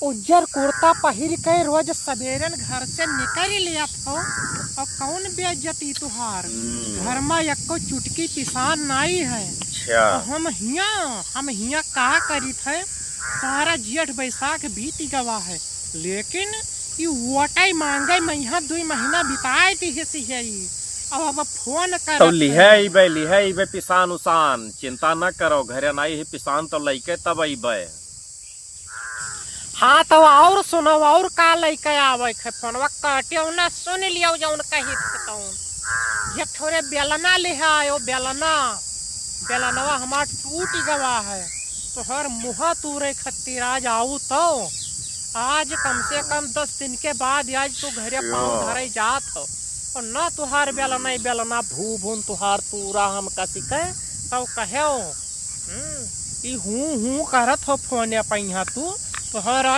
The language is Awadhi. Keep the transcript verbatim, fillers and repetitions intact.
उज्जर कुर्ता पहिर के रोज सबेरन घर से निकल लेत हो, और कौन बेइज्जती तुहार? हम्म। घर मा एक्को चुटकी पिसान नाई है। अच्छा। तो हम हियाँ, हम हियाँ का करित है? सारा जेठ बैसाख बीत गवा है, लेकिन ई वोटाई मांगे में यहाँ दुई महीना बिताए दिहिस है ई। अब, अब फोन करत तो लिहे है। अइबे, लिहे अइबे पिसान उसान, चिंता न करो, घरे नाई है पिसान तो लइके तब अइबे। हाँ, तो और सुनो, और का लइके आवे के? फोनवा काटियो ना, सुन लियो जौन कहित के तौन। एक ठोरे बेलना लिहे आयो, बेलना। बेलनवा हमार टूट गवा है। तोहर मुँह तूरे खत्तिर आज आऊ तो। आज कम से कम दस दिन के बाद आज तू घरे पाँव धरे जात हो। और ना तुहार बेलना, ई बेलना भू भून तुहार तूरा हम कसी के, तब कहेओ। हम्म, ई हूँ हूँ करत हो फोने पे यहाँ तू। तोहर